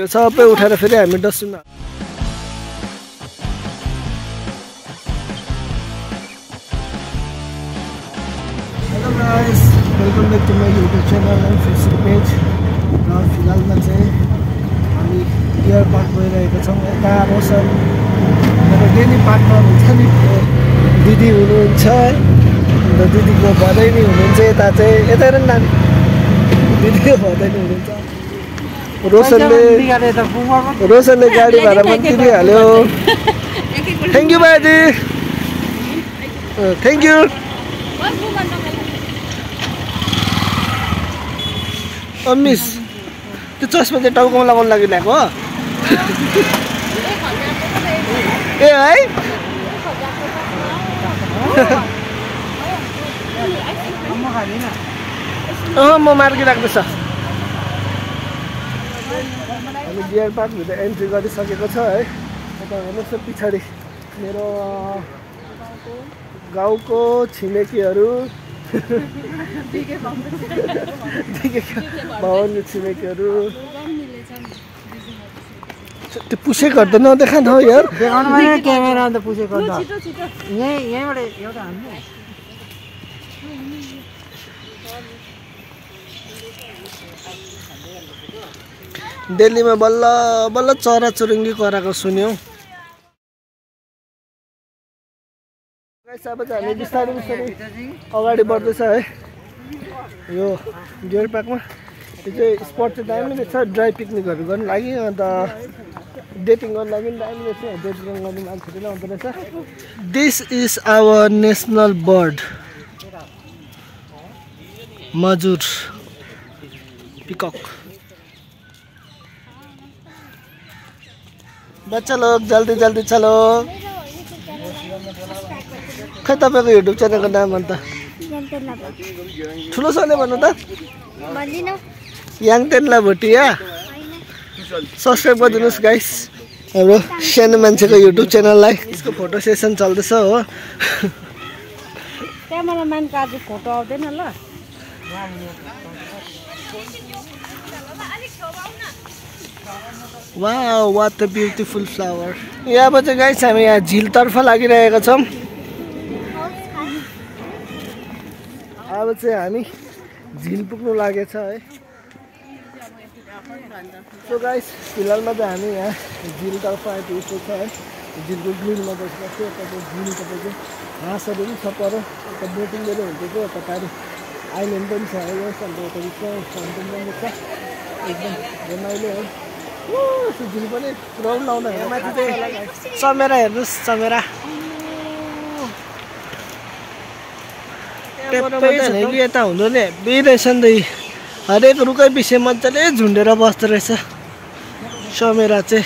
सबै उठाएर फेरि हामी डस्टबिनमा hello guys welcome back to my YouTube channel and Facebook page र फिलहालमा चाहिँ हामी डियर पार्क गइरहेका छौँ यता रोशन मेरो डेली पार्कमा हुन्छ नि दिदी हुनुहुन्छ अन्त दिदीको भदैनी हुनुहुन्छ यता चाहिँ यता हेर नानी दिदीको भदैनी हुनुहुन्छ रोशनले गाडी भाडा पनि तिरिहाल्यो थ्याङ्क यू बाजी थ्याङ्क यू मिस त्यो चस्मा चाहिँ टाउकोमा लगाउनु लागि ल्याएको हो ए है म मार्गी राख्दैछ हामी डियर पार्कभित्र एन्ट्री गरिसकेको छ है यता हेर्नुहोस् न पछाडि मेरो गाउँको छिमेकीहरू भवन छिमेकीहरू त्यो पुसे गर्दा नदेखा न यार क्यामेरा अन्त पुसे गर्दा यहीँबाट एउटा हान्नु दिल्लीमा बल्ल बल्ल चराचुरुङ्गी कराएको सुन्यौ अब चाहिँ हामी बिस्तारै बिस्तारै अगाडि बढ्दैछ है यो डियर पार्कमा यो चाहिँ स्पट चाहिँ दामी रहेछ ड्राई पिकनिकहरू गर्नु लागि अन्त डेटिङ गर्नु लागि पनि दामी रहेछ डेटिङ गर्नु मान्छेहरू आउँदो रहेछ this is our national bird मजुर पिकक बच्चा लोग जल्दी जल्दी चलो खै तपाईँको युट्युब च्यानलको नाम अन्त ठुलो सोले भन्नु त याङटेनला भोटिया सब्सक्राइब गरिदिनुहोस् गाइस हाम्रो सानो मान्छेको युट्युब च्यानललाई यसको फोटो सेसन चल्दैछ हो क्यामेराम्यानको आज फोटो आउँदैन ल wow what a beautiful flower यहाँ चाहिँ गाइस हामी यहाँ झिलतर्फ लागिरहेका छौँ अब चाहिँ हामी झिल पुग्नु लागेछ है सो गाइस फिलहालमा चाहिँ हामी यहाँ झिलतर्फ आइपुगेको छ है झिलको ग्रिलमा बसिरहेको छु यता झिल तपाईँको घाँसहरू पनि छ पर यता बोटिङ पनि हुन्थ्यो यता पारि आइल्यान्ड पनि छ है अन्त यता फाउन्टेन पनि छ एकदम रमाइलो है झिल पनि पुरा लाउनु माथि चाहिँ चमेरा हेर्नुहोस् चमेरा यता हुँदो नि हेभी रहेछ नि त हरेक रुखै पछि मजाले झुन्डेर बस्दो रहेछ चमेरा चाहिँ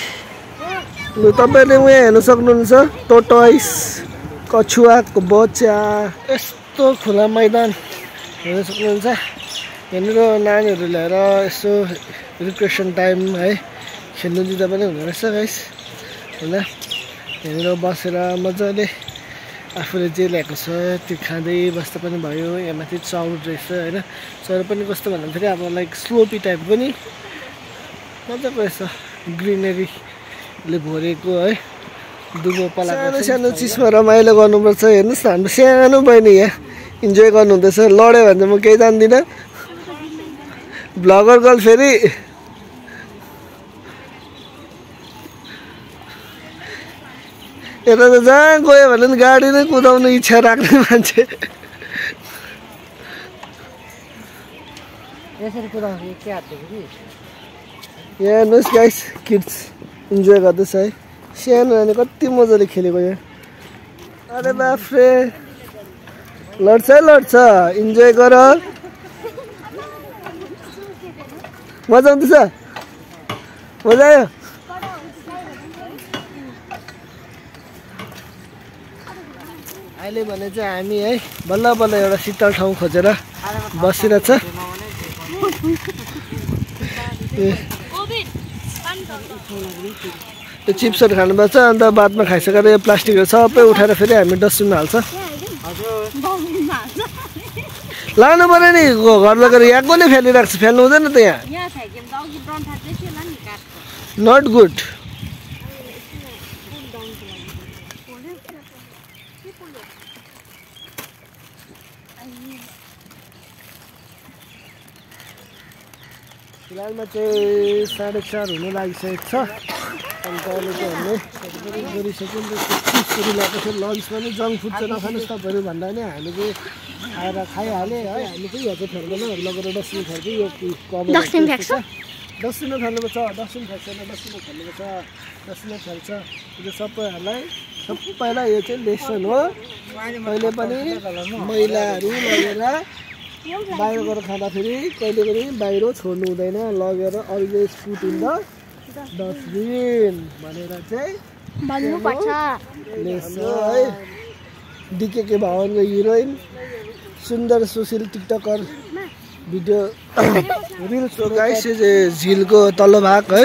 लु तपाईँले उहाँ हेर्नु सक्नुहुन्छ टोटोइस कछुवाको बच्चा यस्तो खुला मैदान हेर्नु सक्नुहुन्छ यहाँनिर नानीहरू ल्याएर यसो रिक्रेसन टाइम है खेल्नु दिँदा पनि हुँदो रहेछ गाइस होइन यहाँनिर बसेर मजाले आफूले जे ल्याएको छ त्यो खाँदै बस्दा पनि भयो यहाँ माथि चाउर रहेछ होइन चाउर पनि कस्तो भन्दाखेरि अब लाइक स्लोपी टाइप पनि मजाको रहेछ ग्रिनेरीले भरेको है दुबो पलाएको सानो चिजमा रमाइलो गर्नुपर्छ हेर्नुहोस् न हाम्रो सानो बहिनी यहाँ इन्जोय गर्नुहुँदैछ लड्यो भने चाहिँ म केही जान्दिनँ भ्लगर गर्ल फेरि यता त जहाँ गयो भने पनि गाडी नै कुदाउनु इच्छा राख्ने मान्छे यहाँ हेर्नुहोस् गाइस किड्स इन्जोय गर्दैछ है सानो नानी कति मजाले खेलेको यहाँ अरे बाफ्रे लड्छ लड्छ इन्जोय गर मजा आउँदैछ मजा आयो अहिले भने चाहिँ हामी है बल्ल बल्ल एउटा शीतल ठाउँ खोजेर बसिरहेछ त्यो चिप्सहरू खानुपर्छ अन्त बादमा खाइसकेर यो प्लास्टिकहरू सबै उठाएर फेरि हामी डस्टबिनमा हाल्छ लानु पर्यो नि घर लगेर यहाँको नै फ्यालिरहेको छ फ्याल्नु हुँदैन त यहाँ नट गुड फिलहालमा चाहिँ 4:30 हुन लागिसकेको छ अन्त अहिले चाहिँ हामीले गरिसक्यौँ चिजहरू ल्याएको थियो लन्च पनि जङ्क फुड चाहिँ नखानुहोस् तपाईँहरू भन्दा नि हामी चाहिँ आएर खाइहालेँ है हामी चाहिँ यहाँ चाहिँ फ्याल्दैन लगेर डस्टबिन फ्याल्छ यो कभर डस्टबिनमा फ्याल्नुपर्छ डस्टबिन फ्याल्दैन डस्टबिनमा फ्याल्नुपर्छ डस्टबिनमा फ्याल्छ यो सबैलाई यो चाहिँ लेसन हो कहिले पनि मैलाहरू लगेर बाहिर गएर खाँदाखेरि कहिले पनि बाहिर छोड्नु हुँदैन लगेर always put in the dustbin भनेर चाहिँ है डिके भवनको हिरोइन सुन्दर Sushil TikToker video reels guys चाहिँ झिलको तल्लो भाग है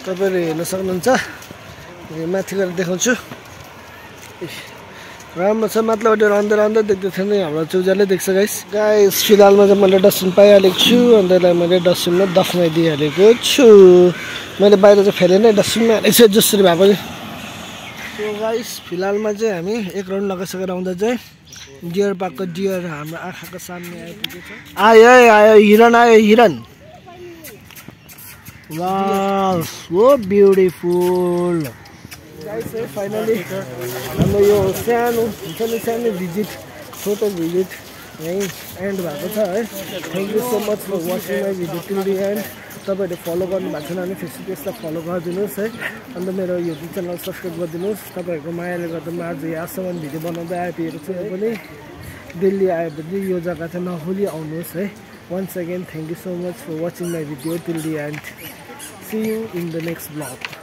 तपाईँहरू हेर्न सक्नुहुन्छ माथि गएर देखाउँछु राम्रो छ माथिल्लोबाट रहँदै देख्दै थिएन हाम्रो चौजाले देख्छ गाइस फिलहालमा चाहिँ मैले डस्टबिन पाइहालेको छु अन्त यसलाई मैले डस्टबिनमा दफनाइ दिइहालेको छु मैले बाहिर चाहिँ फ्यालेँ डस्टबिनमा हालेको छु जसरी भए पनि सो गाइस फिलहालमा चाहिँ हामी एक राउन्ड लगाइसकेर आउँदा चाहिँ डियर पार्कको डियर हाम्रो आँखाको सामने आइपुगेको छ आयो हिरन वाउ सो ब्युटिफुल गाइस है फाइनली हाम्रो यो सानो भिजिट फोटो भिजिट यहीँ एन्ड भएको छ है thank you so much for watching my video till the end तपाईँहरूले फलो गर्नु भएको छैन भने फेसबुक पेजलाई फलो गरिदिनुहोस् है अन्त मेरो युट्युब च्यानल सब्सक्राइब गरिदिनुहोस् तपाईँहरूको मायाले गर्दा म आज यहाँसम्म भिडियो बनाउँदै आइपुगेको छु पनि दिल्ली आएपछि यो जग्गा चाहिँ नभुली आउनुहोस् है once again thank you so much for watching my video till the end see you in the next blog